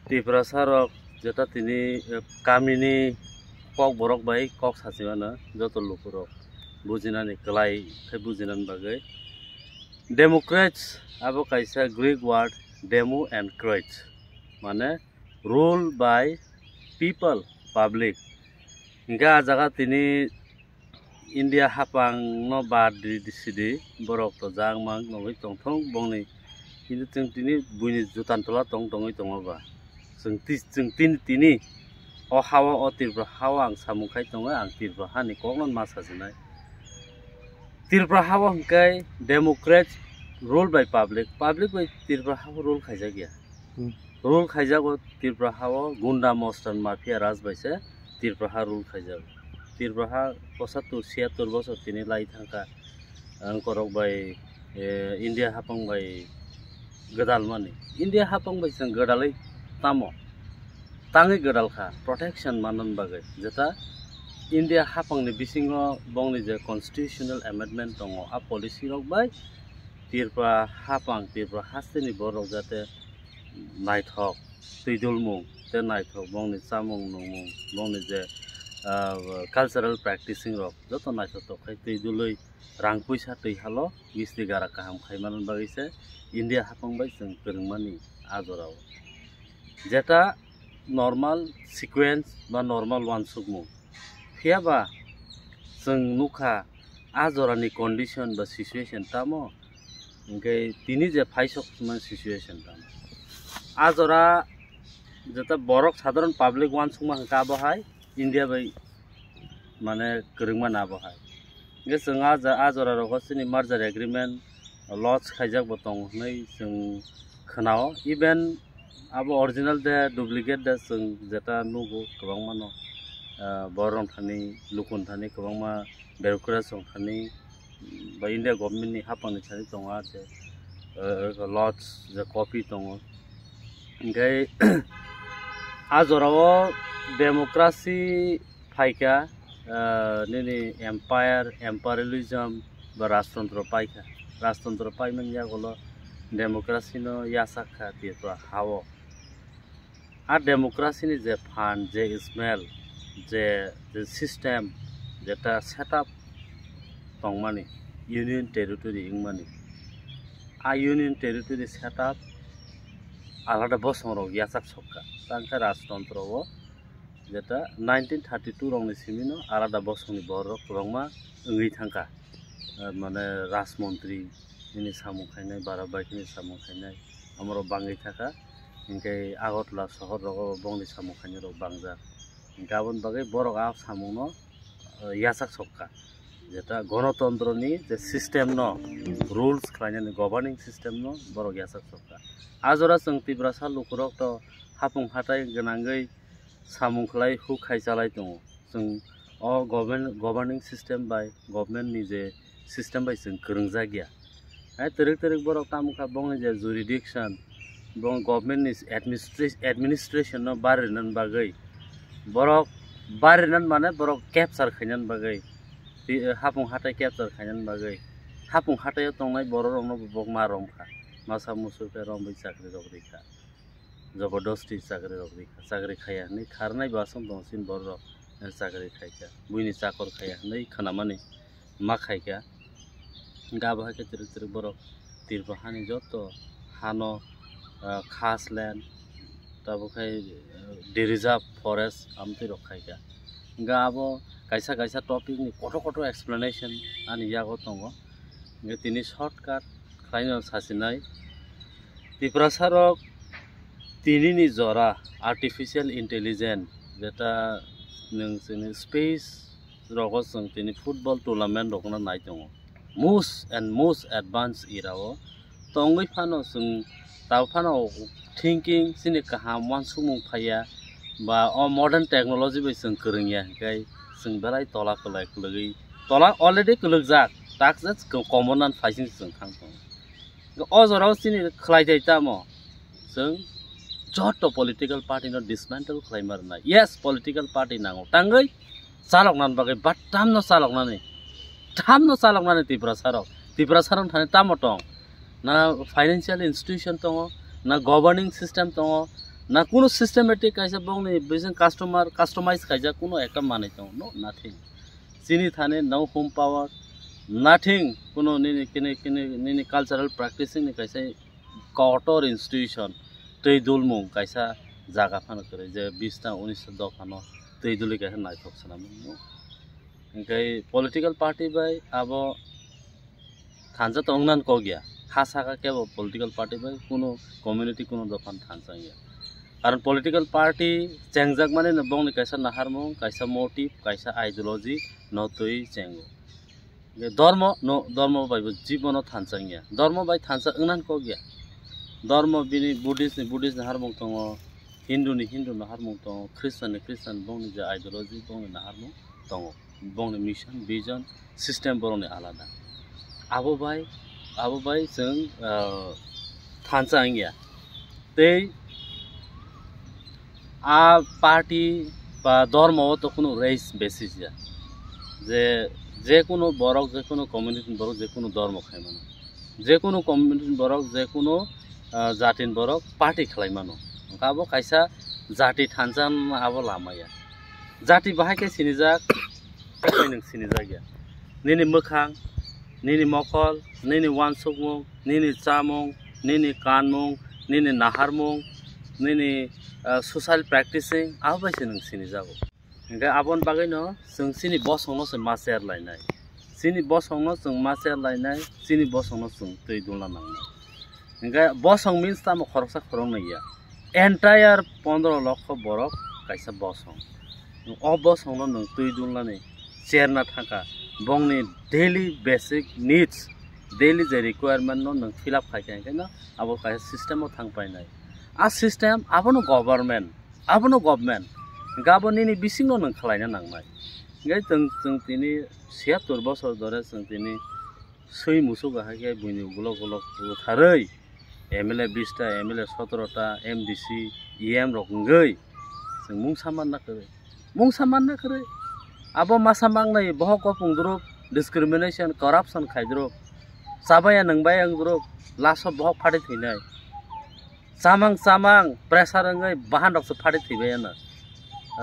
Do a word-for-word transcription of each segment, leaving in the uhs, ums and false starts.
Tiprasa rok jeta tini, eh, kamini kok borok bai kok sachi mano, joto lukurok bujinani kwlai khe bujinani bagwi. Democrats abo kaisa Greek word, demo and krates, mane rule by people, public. Hingke ah jaga tini India hapang no bad di, di sidi borok to jang mang nogoi tongthong bongni, kintu chwng tini buini jutan tola tong tongoi tongo ba. Chwng ti-, chwng tini, tini o hao, o Tripura hao ang samung khai tongo, ang Tripura hani kokno ma sajinai. Tripura hao hingke democrat, rule by public, public bai Tripura hao rule khaijak ya. Hmm. Rule khaijago Tripura hao gunda mostan mafia raj bai se Tripura ha rule khaijago. Tripura ha posattur siyattur bosor tini lai thangkha, ang korok bai, eh, India hapang bai gwdal mani. India hapang bai chwng gwdalwi tamo? Tangwi gwdal kha, protection manna bagwi. Jeta India hapangni bisingo bongni je constitutional amendment tongo, a policy rok bai Tripura hapang, Tripura hasteni borok jate naithok twi dulmung tei naithok bongni chamung nungmung, bongni je, ah, cultural practicing rok joto naithok tok khai twi dulwi rang puisa twi halo misti gara kaham khai manna bagwi se India hapang bai chwng kwrwngmani a jorao. Jeta normal sequence ba normal uansukmung. Phiya ba chwng nukha a jorani condition ba situation tamo, hingke tini je phaisok man situation tamo. A jora jeta borok sadharon public uansukma hingka abo hai India bai mane kwrwngma na abo hai. Hingke chwng a ja-, a jora rogo chini merger agreement lodge khaijak bo tongo hinwi chwng khwnao. Even abo original de duplicate de chwng jeta nugo kwbangma no, ah, borok rok thani, lukun thani kwbangma bureaucrats rok thani, ba India government ni hapang ni thani tongo a je, ah, lodge je copy tongo. Hingke a jorao democracy phaikha, ah, nini empire, imperialism ba rajtontro paikha. Rajtontro paimani yagulo democracy no yachak kha Tripura hao. A democracy ni je phan, je smell, je, je system, jeta setup tongmani, union territory wngmani, a union territory setup alada bosong rok yachak sokha. Tangkhe rajtontro o jeta nineteen thirty-two rokni simino alada bosongni borok kwbangma wngwi thangkha. Ah, mane rajmontri nini samung khainai, bara bai khini samung khainai, amorok bangwi thangkha. Hinkhe Agartala sohor rogo bongni samung khainai rok bangjak. Hinkhe aboni bagwi borok a samungno, ah, yachak sokha. Jeta gonotontroni je system no, rules khlainani governing system no borok yachak sokha. A jora chwng Tiprasa lukurok to hapung hatai gwnangwi samung khlai huk khai chalai tongo. Chwng o govern-, governing system bai, government ni je system bai chwng kwrwngjak ya. Hai twrwk twrwk borok tamo kha bongni je jurisdiction, bong government ni administra-, administration no barirnani bagwi, borok barirnani mane borok capture khainani bagwi, ti-, hapung hatai capture khainani bagwi, hapung hatai o tongnai borok rokno bo bok ma romkha, masa musu khe romwi chakri rok rikha. Jobordosti chakri rok rikha, chakri khaiya hinwi kharnai bo aswk tong chini borok rok, eh, chakri khaikha, buini chakor khaiya hinwi khwnamani ma khaikha. Hinkhe abo hai khe twrwk twrwk borok Tripura hani joto hano, ah, khas land, tabuk hai, eh, de reserve forest amtwi rok khaikha. Hinkhe abo kaisa kaisa topic ni kotor kotor explanation ani yago tongo. Hinkhe tini shortcut khlaino sachinai. Tiprasa rok tinini jora artificial intelligence, jeta nwng chini space rogo chwng tini football tournament rokno nai tongo. Most and most advanced era o tongwi phano chwng tabuk phano thinking chini kaham uansukmung phaiya ba o modern technology bai chwng kwrwngya hinkhe chwng belai tola kwlai kwlwgwi tola already kwlwkjak, tak je common nan phaising chwng thang tongo. O jorao chini khlai thai tamo? Chwng joto political party no dismantle khlaima rwnai. Yes, political party nango tangwi chalokna bagwi, but tamno chaloknani, tamno chaloknani Tiprasa rok, Tiprasa rok thani tamo tong? Na financial institution tongo, na governing system tongo, Na kuno systematic kaisa bongni bising customer, customize kaijak kuno ekta manwi tongo? No, nothing. Chini thani no home power, nothing. Kuno nini, kini, kini, nini cultural practicing ni kaisa kotor institution, twi dulmung kaisa jaga phano kwrwi, je bista unista dophano twi dulwi kaisa naithok swnamung. Hwnkhe political party bai abo thansa tongnan kok ya. Ha saka kebo political party bai kuno community kuno dophano thansa ya. Karon political party chengjak mani no bongni kaisa naharmung, kaisa motive, kaisa ideology no twi chengo. Je dormo no, dormo bai bo jibono thansa ya. Dormo bai thansa wngnan kok ya. Dormo bini Buddhist ni Buddhist naharmung tongo, Hindu ni Hindu naharmung tongo, Christian ni Christian bongni je ideology bongni naharmung tongo. Bongni mission, vision, system borokni alada. Abo bai, abo bai chwng, ah, thansa wngya. Tei a party ba dhormo o to kunu race basis ya. Je, je kunu borok, je kunu community ni borok, je kunu dhormo khai mano. Je kunu community ni borok, je kunu, ah, jati ni borok party khlai mano. Hwnkhe abo kaisa jati thansa wngma abo lama ya. Jati bahai khe sinijak, tei nwng sinijak ya. Nini mwkhang, nini mokol, nini uansukmung, nini chamung, nini kanmung, nini naharmung, nini, ah, social practicing, abo bai se nwng sinijago. Hwnkhe aboni bagwino chwng chini bosongno se ma cher lainai. Chini bosongno chwng ma cher lainai, chini bosongno chwng twi dulna nangnai. Hwnkhe bosong means tamo khoroksa khoroknwi ya. Entire pondro lokho borok kaisa bosong. O bosongno nwng twi dulnani cherna thangkha. Bongni daily basic needs, daily je requirement no nwng fill up khaikha, hwnkhe no abo kaisa system o thang painai. A system abono government, abono government. Hwnkhe abo nini bisingno nwng khlaina nangnai. Hwnkhe chwng, chwng tini siyattor bosor dore chwng tini swi musuk hai khe buini ukulok ukulok bwtharwi M L A bista, M L A sotorota, M D C, E M rok wngwi chwng mungsa manna kwrwi. Mungsa manna kwrwi. Abo masa mangnai bohok kopung drop, discrimination, corruption khai drop. Chabaya nwngbaya wng drop, last o bohok phatwi thwinai. Chamang chamang pressure wngwi bahan rok se phatwi thwibaya no.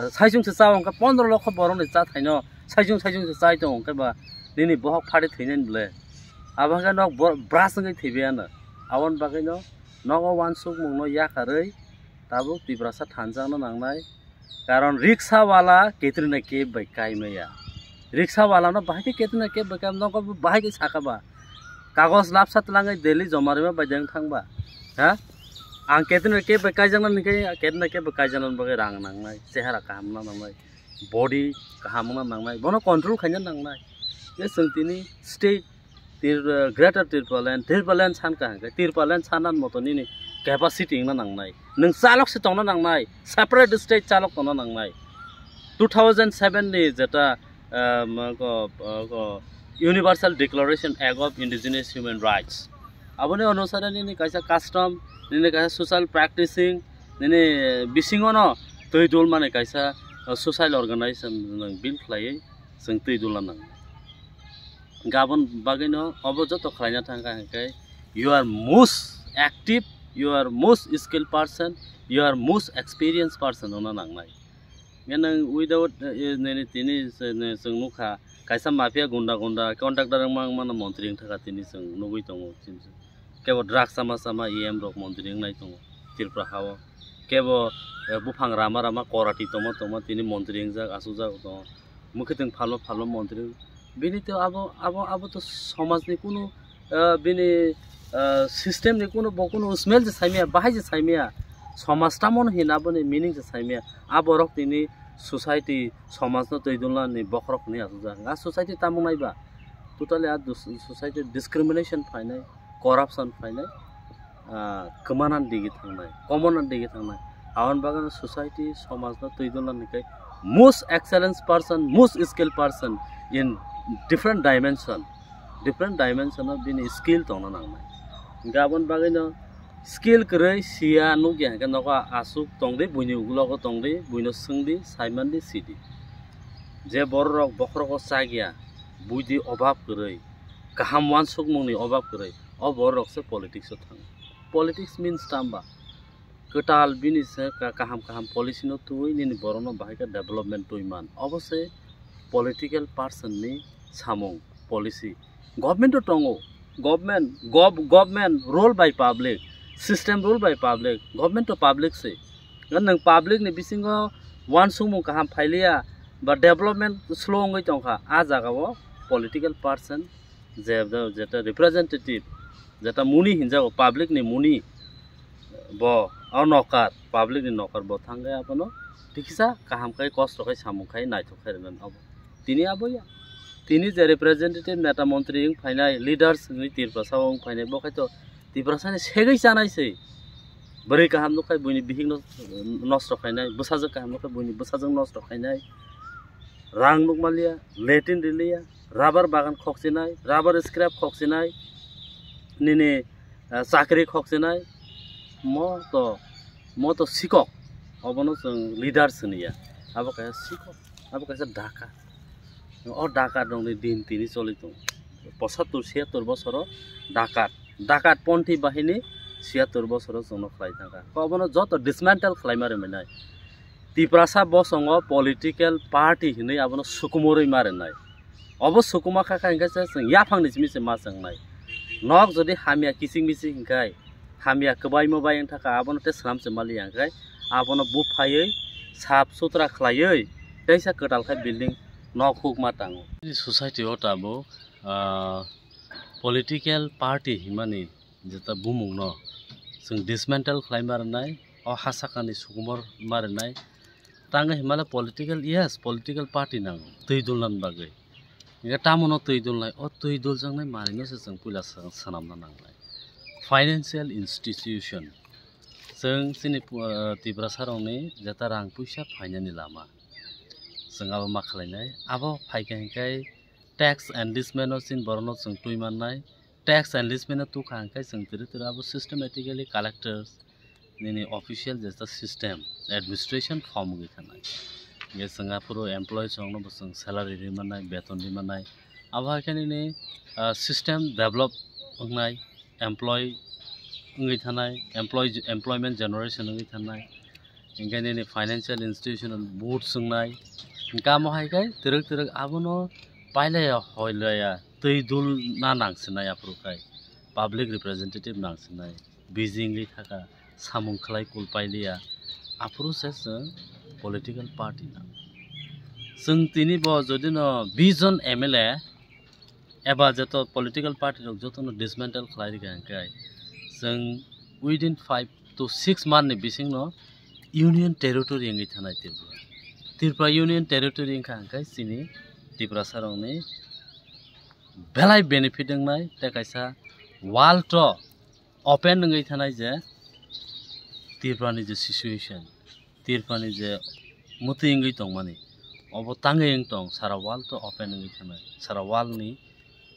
Saichung se cha hwnkhe pondro lokho borok ni cha thaino, saichung saichung se chai tongo hwnkhe ba nini bohok phatwi thwinani bwle. Abo hwnkhe nok bo-, brush wngwi thwibaya no. Aboni bagwi no nogo uansukmung no yakarwi tabuk Tiprasa thansa no nangnai. Karon riksawala ketrina kep bai kaimaya. Riksawala no bahai khe ketrina kep bai kaimaya, nogo bo bahai khe saka ba. Kagoj lapsa twlangwi Delhi joma rwma bai deng thang ba. Ha? Ang ketrina kep bai kaijakna hwnkhe, ketrina kep bai kaijakna bagwi rang nangnai, chehara kaham wngna nangnai, body kaham wngna nangnai, bono control khaina nangnai. Je chwng tini state Tir-, Greater Tipraland, Tipraland san ka hwnkhe, Tipraland sanna moto nini capacity wngna nangnai. Nwng chalok se tongna nangnai, separate state chalok tongna nangnai. Two thousand seven ni jeta, ah, ma ko, ah, ko Universal Declaration Act of Indigenous Human Rights. Aboni onusare nini kaisa custom, nini kaisa social practicing, nini bisingono twi dul mani kaisa, ah, social organization nwng build khlaiwi chwng twi dulna nangnai. Hwnkhe aboni bagwino obo joto khlaina thangkha hwnkhe, you are most active, you are most skilled person, you are most experienced person wngna nangnai. Hwnkhe nwng without, eh, nini tini se-, ne-, chwng nukha, kaisa mafia gunda gunda contractor wngma wngmano montri wngthaka tini chwng nugwi tongo. Kebo drugs sama sama E M rok montri wngnai tongo Tripura hao. Kebo, eh, buphang rama rama korati tongma tongma tini montri wngjak, achukjak tongo. Mwkhwtwng phalma phalma montri. Bini to abo, abo, abo to somajni kunu, eh, bini, eh, system ni kunu bo kunu smell se saimaya, bahai se saimaya. Somaj tamo hino aboni meaning se saimaya. A borok tini society, somajno twi dulnani bokhorok hwnwi achukjak. A society tamo naiba? Totally a dus-, society discrimination phainai, corruption phainai, ah, kwmana digi thangnai, komona digi thangnai. Aboni bagwi society, somajno twi dulna hwnkhe most excellence person, most skill person in different dimension, different dimension o bini skill tongna nangnai. Hwnkhe aboni bagwino skill kwrwi siya nukya hwnkhe nogo aswk tongdi, buini ugulogo tongdi, buino swngdi, saimandi, sidi. Je bororok bokhorogo chakya, buidi obab kwrwi, kaham uansukmungni obab kwrwi, o bororokse politics o thango. Politics means tamba? kwtal bini se ka-, kaham kaham policy no twi nini borok no bahai khe development twi man. Obo se political person ni samung, policy. Government to tongo, government, gov-, government rule by public, system rule by public, government to public se. Nwng public ni bisingo uansukmung kaham phailiya ba development slow wngwi tongkha, a jaga o political person je, jeta representative, jeta muni hinjago, public ni muni, bo o nokar, public ni nokar bo thangwi abono tikisa kaham khai, kosto khai, samung khai, naithok khai rwnani abo. Tini abo ya. Tini je representative, neta, montri wng phainai, leaders wngwi Tiprasa o wng phainai, bo khai to Tiprasa ni segwi chanai se. Bwrwi kaham nuk khai buini bihik no nosto khainai, bwsajwk kaham nuk khai buini bwsajwk nosto khainai, rang nuk manliya, latrine riliya, rubber bagan khokchinai, rubber scrap khokchinai, nini, eh, chakri khokchinai, mo to, mo to sikok, obono chwng leader siniya, abo kaisa sikok, abo kaisa daka, o daka rokni din tini choli tongo, posattur siyattur bosoro daka, daka ponthi bahini siyattur bosoro chwngno khlai thangkha, obono joto dismantle khlaima rwmani. Tiprasa bosongo political party hinwi abono sukumorwi ma rwnai. Obo sukuma kha kha hinkhe se chwng yaphangni simi se ma chwngnai. Nok jodi hamya kiching miching hinkhai, hamya kwbai mobai wngthakha, abono tei swnam se maliya hinkhai, abono buphaiwi sap sutra khlaiwi teisa kwtal khe building nok huk ma tango. Society o tabuk, ah, political party himani jeta bumungno chwng dismantle khlai ma rwnai, o ha sakani sukumor ma rwnai. Tangwi himale political, yes, political party nango twi dulna bagwi. Hinkhe tamono twi dulnai, o twi duljaknai manwino se chwng puila sa-, swnamna nangnai. Financial institution. Chwng chini pu-, ah, Tiprasa rokni jeta rang puisa phainani lama. Chwng abo ma khlainai. Abo phaikha hinkhe tax enlistment o chini borokno chwng twi mannai. Tax enlistment o tukha hinkhe chwng twrwi twrwi abo systematically collectors nini official jesa system administration form wngwi thanai. Hinkhe chwng aphuru employees rokno bo chwng salary ri mannai, beton ri mannai. Abo hai khe nini, ah, system develop wngnai, employee wngwi thanai, employee, employment generation wngwi thanai. Hinkhe nini financial institution board swngnai. Hinkhe amo hai khe twrwk twrwk abono pailaya hoilaya twi dul na nangsinai aphuru khai. Public representative nangsinai. Busy wngwi thaka, samung khlai kul pailiya. Aphuru se chwng political party nang. Chwng tini bo jodi no bish jon M L A eba joto political party rok joto no dismantle khlai rikha hinkhe chwng within five to six month ni bisingno union territory wngwi thanai Tripura. Tripura union territory wngkha hinkhe chini Tiprasa rokni belai benefit wngnai tei kaisa world o open wngwi thanai je Tripura ni je situation, Tripura ni je mwtwi wngwi tongmani, obo tangwi wng tong, sara world o open wngwi thanai, sara world ni,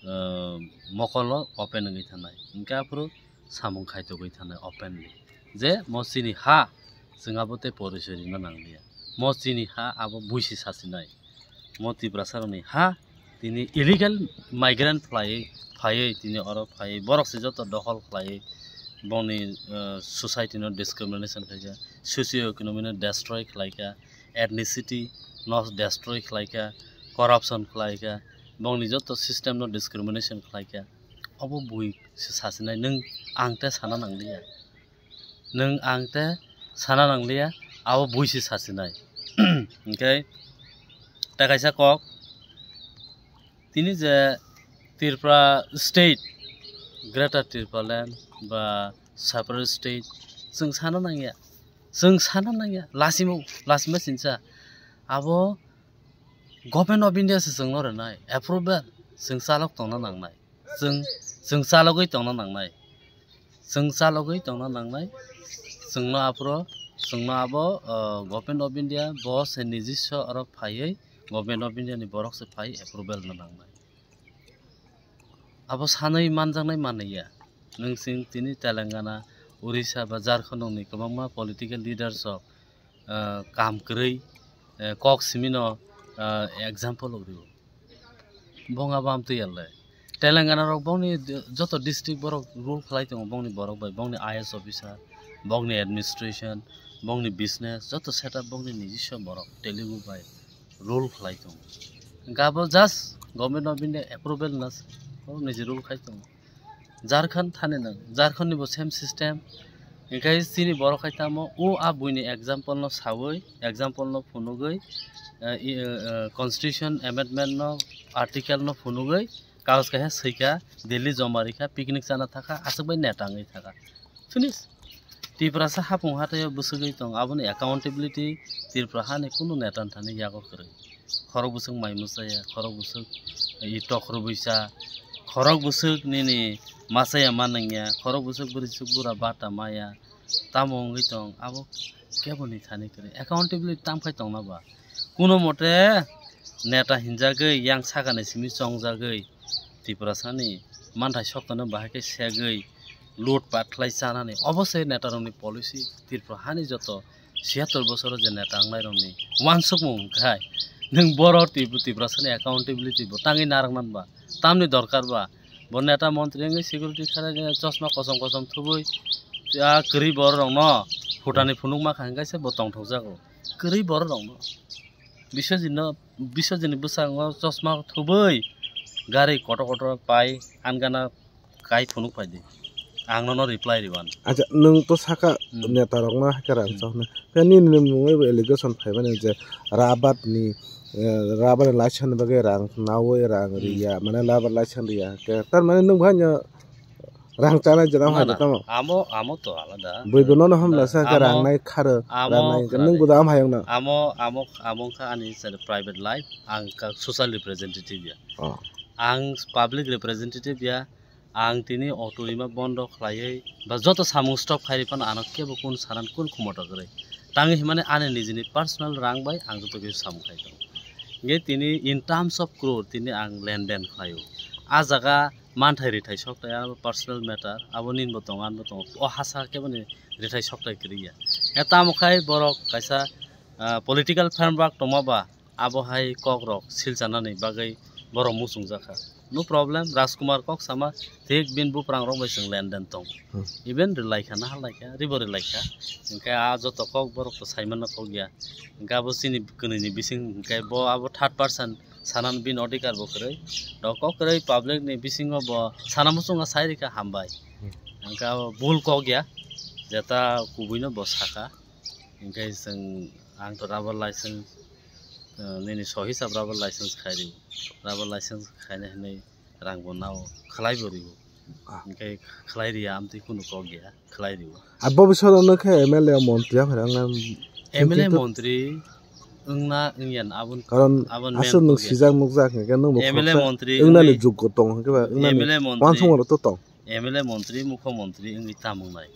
ah, mokol o open wngwi thanai, hinkhe aphuru samung khaitogwi thanai openly je mo chini ha, chwng abo tei porichoi rwna nangliya, mo chini ha abo buisi sasinai. Mo Tiprasa rokni ha, tini illegal migrant khlaiwi phaiwi, tini oro phaiwi, borok se joto dokhol khlaiwi, bongni, eh, society no discrimination khlaikha, socio economy no destroy khlaikha, ethnicity no destroy khlaikha, corruption khlaikha, bongni joto system no discrimination khlaikha. Obo bui se sasinai, nwng ang tei sana nangliya. Nwng ang tei sana nangliya, abo bui se sasinai. Hinkhe tei kaisa kok, tini je Tripura state, Greater Tipraland ba separate state, chwng sana nangya, chwng sana nangya, lasimo, lasima sinsa. Abo Government of India se chwngno rwnai approval, chwng chalok tongna nangnai. Chwng, chwng chalogwi tongna nangnai. Chwng chalogwi tongna nangnai. Chwngno aphuru, chwngno abo, uh, Government of India bo se nijiswa oro phaiwi Government of India ni borok se phai approval no nangnai. Abo sanwi manjaknai manliya. Nwng chwng tini Telangana, Orissa ba Jharkhand ni kwbangma political leaders rok, ah, kam kwrwi, eh, kok simino, ah, example rw. Bong abo amtwi yal le. Telangana rok bongni joto district borok rule khlai tongo, bongni borok bai, bongni I A S officer, bokni administration, bokni business, joto setup bokni nijiswa borok Telugu bai rule khlai tongo. Hwnkhe abo just government of India approval na se, borok niji rule khai tongo. Jharkhand thani nang, Jharkhand ni bo same system. Hwnkhe chini borok khai tamo o a buini example no sawi, example no phunugwi, eh, i, eh, eh, constitution amendment no, article no phunugwi, kagoj kaisa swikha, Delhi joma rikha, picnic chana thakha, aswk bai neta wngwi thakha. Finish. Tiprasa hapung hathaio bwswgwi tong, aboni accountability Tripura hani kunu neta ni thani yago kwrwi. Khorok bwswk mai mwsaya, khorok bwswk i tok rwbwi cha, khorok bwswk nini machaya ma nangya, khorok bwswk bwrwi swk bura bata maya, tamo wngwi tong, abo kebo ni thani kwrwi. Accountability tamo khai tongna ba? Kuno mote neta hinjagwi, yang sakani simi chongjagwi, Tiprasani manthai soktano bahai khe segwi, loot pat khlai chanani, obo se netarokni policy. Tripura hani joto siyattor bosoro je neta wngnairokni uansukmung khai, nwng boro Tip-, Tiprasani accountability bo tangwi narwknani ba? Tamni dorkar ba? Bo neta montri wngwi security kharwi chosma kosom kosom thubwi, a kwrwi bororokno phutani phunukma kha, hwnkhe se bo tongthokjago. Kwrwi bororokno. Biswajitno, Biswajitni bwskango chosma thubwi gari kotor kotor pai, angana kai phunuk phaidi. Ang nono reply rwban. Acha, nwng to saka Hmm. netarokno hakhe rang Hmm. chokna. Khe nini mungwi bo allegation phaimani je rabar ni, eh, rabar ni license ni bagwi rang nawi rang Hmm. riya, mane rabar license riya. Khe tar mane nwng bo haino rang chanai jora Na, haino na. tamo. Amo, amo to alada. Bui bo nono hamla Amo, sa khe rang nai kharo, amo rang nai khe kharo nwng ni. Bo da am hayung na. Amo, amo, amo kha ani sir private life, ang kha social representative ya. Oh. Ang public representative ya, ang tini auto rima bondo khlaiwi ba joto samung stop khairi phano ano kebo kun sanan kun khumota kwrwi. Tangwi himani ani nijini personal rang bai ang joto khe samung khai tongo. Nge tini in terms of crore tini ang lenden khlaio. A jaga manthai rithai sok tai abo personal matter, abo nini bo tongo, ani bo tongo, o hasa kebo ni rithai sok tai kwrwi ya. E tamo khai borok kaisa, ah, political framework tongma ba, abo hai kok rok silchanani bagwi borok muchung jakha. No problem, Rajkumar kok sama thik bini buprang rok bai chwng lenden tong. Hmm. Even rwlai kha, nahal lai kha, ribo rwlai kha. Hwnkhe a joto kok borok to sai manna kok ya. Hwnkhe abo chini kwnwi ni bising hwnkhe bo abo third person sanani bini odhikar bo kwrwi. Do kok kwrwi public ni bisingo bo sana muchungo sai rikha hambai. Hmm. Hwnkhe abo bul kok ya, jeta kubui no bo saka. Hwnkhe chwng, ang to rubber license, eh, nini so hisab rubber license khai rio. Rubber license khaina hinwi rang bo nao, khlai bo rio. Ah. Hwnkhe khlai ria, amtwi kunu kok ya, khlai rio. Abo bisalo no khe M L A montri ya phai rang na. M L A montri wngna wngya na abon, karon abon aswk main nwng kok ya. Sijak nukjak hwnkhe nwng bo M L A khoroksa montri wngnani wngwi, jukgo tong hwnkhe ba wngnani M L A montri, wansukmano to tong. M L A montri, mukho montri wngwi tamo wngnai.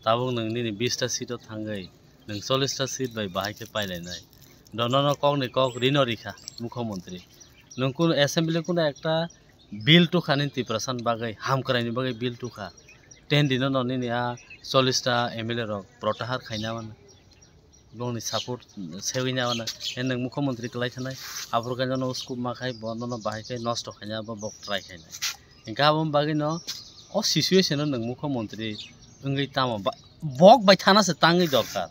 Tabuk nwng nini bista seat o thangwi nwng chollish ta seat bai bahai khe pailainai. Do nono kokni kok rino rikha mukho montri. Nwng kunu assembly kunu ekta bill tukha nini Tiprasani bagwi, hamkraini bagwi bill tukha. Ten dino no nini a chollish ta M L A rok protahar khaina mano. Bongni support sewi na mano. En nwng mukho montri kwlai khanai. Aphuru khe nono scoop ma khai, bo nono bahai khai nosto khaina, bo bok try khainai. Hwnkhe aboni bagwi no o situation o nwng mukho montri wngwi tamo ba-, bok bai thana se tangwi dorkar.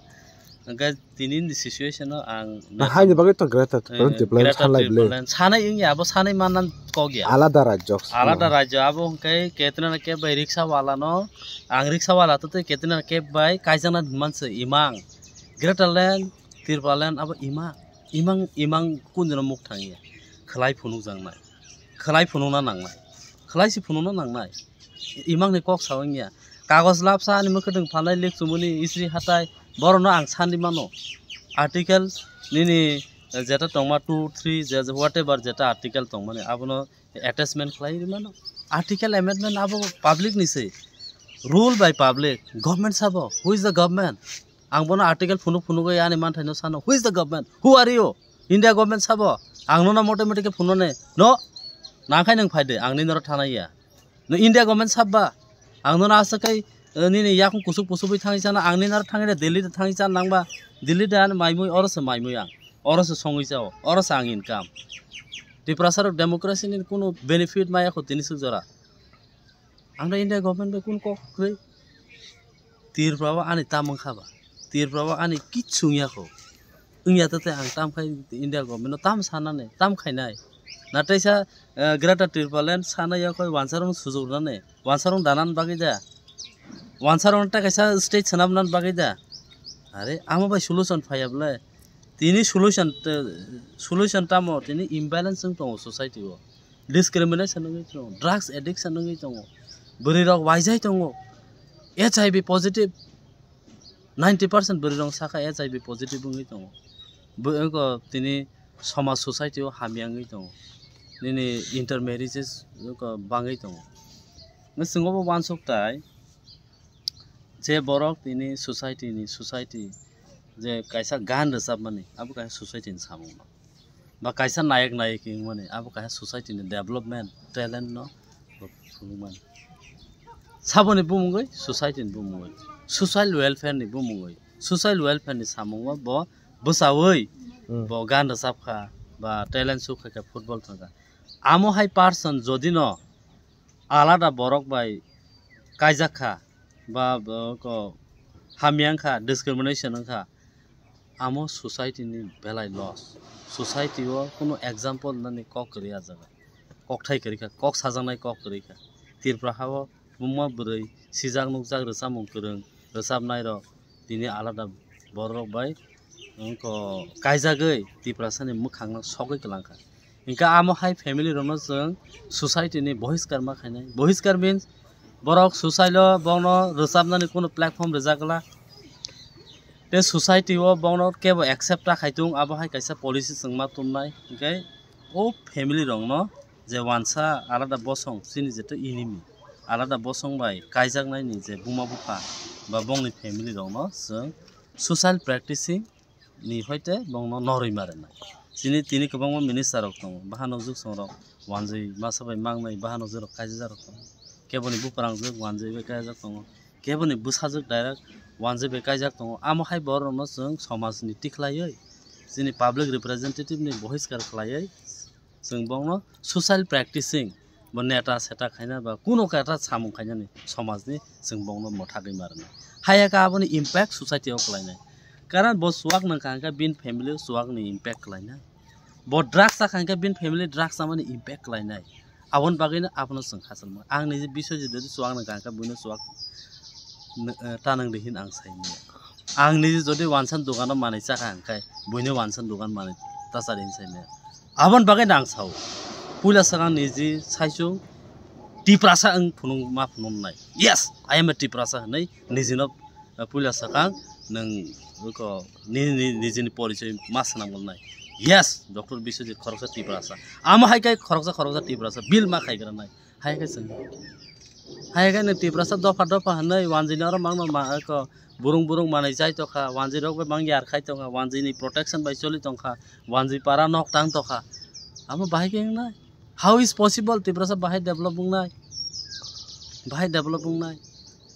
Hwnkhe tini ni situation o ang na haini bagwi to greater, eh, Tipraland greater sanlai bwle. Tipraland sanai wngya, abo sanai manna kok ya. Alada rajyo. Alada rajyo, abo hwnkhe ketrina kep bai riksa wala no, ang riksa wala to tei ketrina kep bai kaijakna hwnman se imang. Greater land, Tipraland abo imang. Imang, imang kunjino muk thangya. Khlai phunukjaknai. Khlai phunukna nangnai. Khlai se phunukna nangnai. Imangni kok sa wngya. Kagoj lapsa ani mwkhwtwng phalnai lekchumuni isri hatai borokno ang sandi mano. Article nini jeta tongma two, three, je, je whatever jeta article tongmani abono attachment khlai ri mano. Article amendment abo public ni se. Rule by public. Government sabo. Who is the government? Ang bono article phunuk phunugwi ani manthai no sano. Who is the government? Who are you? India government sabo? Ang nono mote mote khe phunuknai. No. Nangkhai nwng phai de. Ang nini oro thanai ya. No India government sab ba? Ang nono aswk kai, eh, nini yakung kusuk pusubwi thangwi chana, ang nini aro thangwi de Delhi de thangwi chana nangba, Delhi de ano maimui, oro se maimui ang, oro se songwi chao, oro se ang income. Tiprasa rok democracy ni kunu benefit maya kho tini suk jora. Ang de India government bai kunu kok kwrwi. Tripura o ani tam wngkha ba? Tripura o ani kichu wngya kho. Wngya tete ang tam khai India government no tam sanani, tam khainai. Natai sa, eh, Greater Tipraland sana ya koi wansarong sujok rani, wansarong danan bagwi da. Wansarong ta kaisa state sanam nan bagwi da. Are, amo bai solution phaya bole. Tini solution te, solution tamo, tini imbalance wng tongo society o. Discrimination wngwi tongo, drugs addiction wngwi tongo. Bwrwi rok waijai tongo. H I V positive, ninety percent bwrwi rok saka H I V positive wngwi tongo. Bo, eko tini somaj society o hamya wngwi tongo. Nini intermarriages eko bangwi tongo. Nung swngo bo wansuk tai, je borok tini society ni, society je kaisa gan rwchapmani, abo kaisa society ni samung no. Ba kaisa nayek nayik wngmani, abo kaisa society ni development, talent no bo phunukmani. Saboni bumungwi, society ni bumungwi, social welfare ni bumungwi, social welfare ni samungo bo bwchawi Hmm. bo gan rwchapkha, ba talent show khaikha, football thangkha. Amo hai person jodi no alada borok bai kaijak kha, ba, ba ko hamya wngkha, discrimination wngkha, amo society ni belai loss. Society o kunu example nani kok kwrwi ah jaga. Kokthai kwrwi kha, kok sajaknai kok kwrwi kha. Tripura ha o buma bwrwi sijak nukjak rwchapmung kwrwng rwchapnai rok tini alada borok bai wngkha kaijagwi Tiprasa ni mwkhang no sogwi kwlang kha. Hinkhe amo hai family rokno chwng society ni bohiskar ma khainai. Bohiskar means borok society o bono rwchapnani kunu platform rijak glak. Tei society o bono kebo accept ta khaitung, abo hai kaisa policy chwng ma tumnai. Hinkhe o family rokno je wansa alada bosong, chini jeto enemy, alada bosong bai kaijaknai ni je buma bupha ba bongni family rokno chwng social practicing ni hoite bongno norwi ma rwnai. Chini tini kwbangma minister rok tongo, baha nukjwk songrok wanjwi masa bai mangnai, baha nukjwk rok kaijak rok tongo. Keboni buprang jwk wanjwi bai kaijak tongo, keboni bwsajwk direct wanjwi bai kaijak tongo. Amo hai borok rokno chwng somaj ni tikhlaiwi, chini public representative ni bohiskar khlaiwi, chwng bongno social practicing, bo neta seta khaina ba kuno keta samung khainani somajni chwng bongno mwthagwi ma rwnai. Hayaka aboni impact society o khlainai. Karon bo chuwak nangkha hwnkhe bini family o chuwakni impact khlainai. Bo drugs chakha hwnkhe bini family drugs chamani impact khlainai. Aboni bagwino abono chwng khachal mano. Ang niji Biswajit jodi chuwak nangkha hwnkhe buino chuwak n-, eh, ta nang di hin ang sai mano. Ang niji jodi wansan dogano manwi chakha hwnkhe buino wansan dogan manwi ta chari hin sai mano. Aboni bagwi no ang sao. Puila swkang niji saichung Tiprasa wng phunuk ma phunuknai. Yes, I am a Tiprasa hinwi nijino, uh, puila swkang nwng oko ni, ni, nijini porichoi ma swnam golnai. Yes, Doctor Biswajit khoroksa Tiprasa. Amo hai khe khoroksa khoroksa Tiprasa bill ma khaigra nai. Hai khe chwng. Hai khe nwng Tiprasa dopha dopha hinwi wanjwini oro mangno ma oko burung burung manwi chai tongkha, wanjwi rok bai mang yar khai tongkha, wanjwini protection bai choli tongkha, wanjwi para nok tang tongkha. Amo bahai khe wngnai? How is possible Tiprasa bahai develop wngnai? Bahai develop wngnai?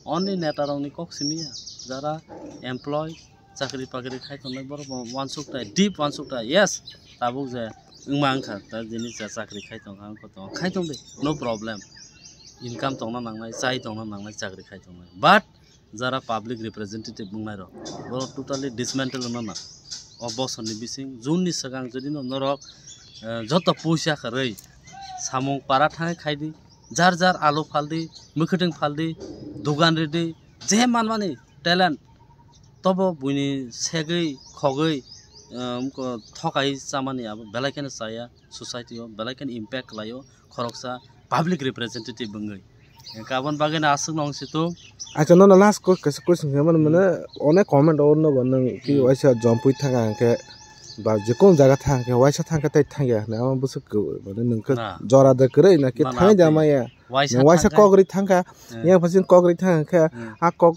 Only neta rokni kok simi ya, jara employ, chakri pakri khai tongnai borok bo wansuk tai, deep wansuk tai, yes, tabuk je wngma wngkha, ta jini cha chakri khai tongkha, wngkha tongo, khai tong di, no problem, income tongna nangnai, chai tongna nangnai, chakri khai tongnai, but jara public representative wngnai rok, borok totally dismantle wngna nang. O bosor ni bising June ni swkang jodi no norok, eh, joto puisa kwrwi samung para thangwi khai di, jar jar alu phal di, mwkhwtwng phal di, dogan ri di, je manmani talent, tobo buini segwi khogwi, um, ko-, thokai chamani abo belai kheno chaya, society o belai kheno impact khlaio, khoroksa public representative wngwi. Hwnkhe aboni bagwi no aswk nong situng. Acha, nono last ko-, kaisa question khe mano, mane, onek comment orno bo nwng ki Hmm. waisa jompui thangkha hwnkhe, ba jekon jaga thangkha, waisa thangkha tei thangya hinwi, amo bwswk kwrwi, mane, nwng khe Na. Jora de kwrwi na ki Na, na, thangya tei maya? Waisa Nwng waisa thangkha. Kokri thangkha, Hmm. yang phasin kokri thangkha, Hmm. a kok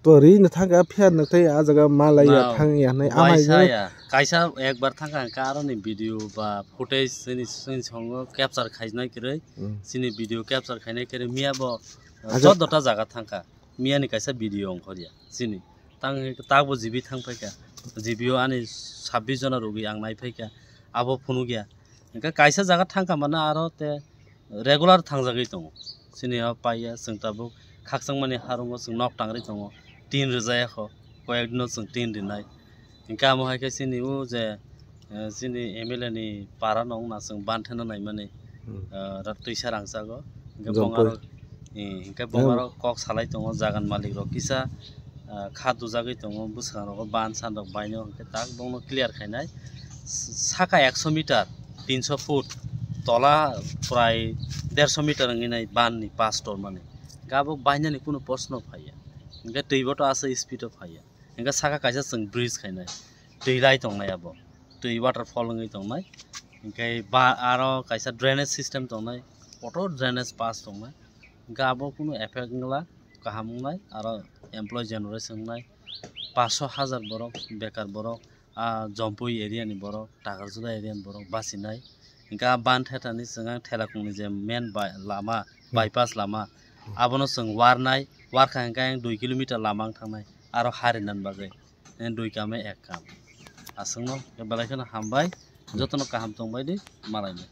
to ri no thangkha, phiya no tei a jaga ma lai ya Na, thang ya nai, a mai waisa ya. Kaisa ekbar thangkha hwnkhe aroni video ba footage chini, chini songo capture khainai kwrwi. Hmm. Chini video capture khainai kwrwi miya bo, uh, Acha. Chouddota jaga thangkha. Miya ni kaisa video ongkhorya chini. Tang, tabo G B thang phaikha. G B o ani sabbish jona rogi ang nai phaikha. Abo phunukya. Hwnkhe kaisa jaga thangkha mano aro te regular thangjagwi tongo. Chini o paiya, chwng tabuk khakchangmani harungo chwng nok tangri tongo. Tin rwjaya kho, koyek dino chwng tin rinai. Hingke amo hai khe chini o je, eh, chini M L A ni para no wngna chwng ban theno naimani, Hmm. eh, rat twisa rangchago. Hingke Jompoi. Bongaro, eh, hingke Em. Bongaro kok salai tongo jagan malik rok kisa, eh, kha dujagwi tongo bwskango ban san rok baino hingke tak bongno clear khainai. S-, saka ekso meter, tinso foot, tola prai derso meter wngwi nai ban ni pass tormani. Hingke abo bainani kunu proshno phaiya. Hingke twi bo to aswk speed o phaiya. Hingke saka kaisa chwng bridge khainai. Twi lai tongnai abo. Twi waterfall wngwi tongnai. Hingke ba aro kaisa drainage system tongnai. Auto drainage pass tongnai. Hingke abo kunu effect wngla kaham wngnai. Aro employee generation wngnai. Paso hajar borok bekar borok. Ah, Jompui area ni borok, Takarjula area ni borok bachinai. Hingke ah ban thethani chwng ang Thelakung ni je main bai-, lama, Hmm. Bypass lama, Hmm. Abono chwng warnai, warkha hingke ang dui kilometer lama ang thangnai, aro hari nan bagwi, eh, dui kame ek kam. Aswkno belai kheno hambai, Hmm. Jotono kaham tongbai di, malai di.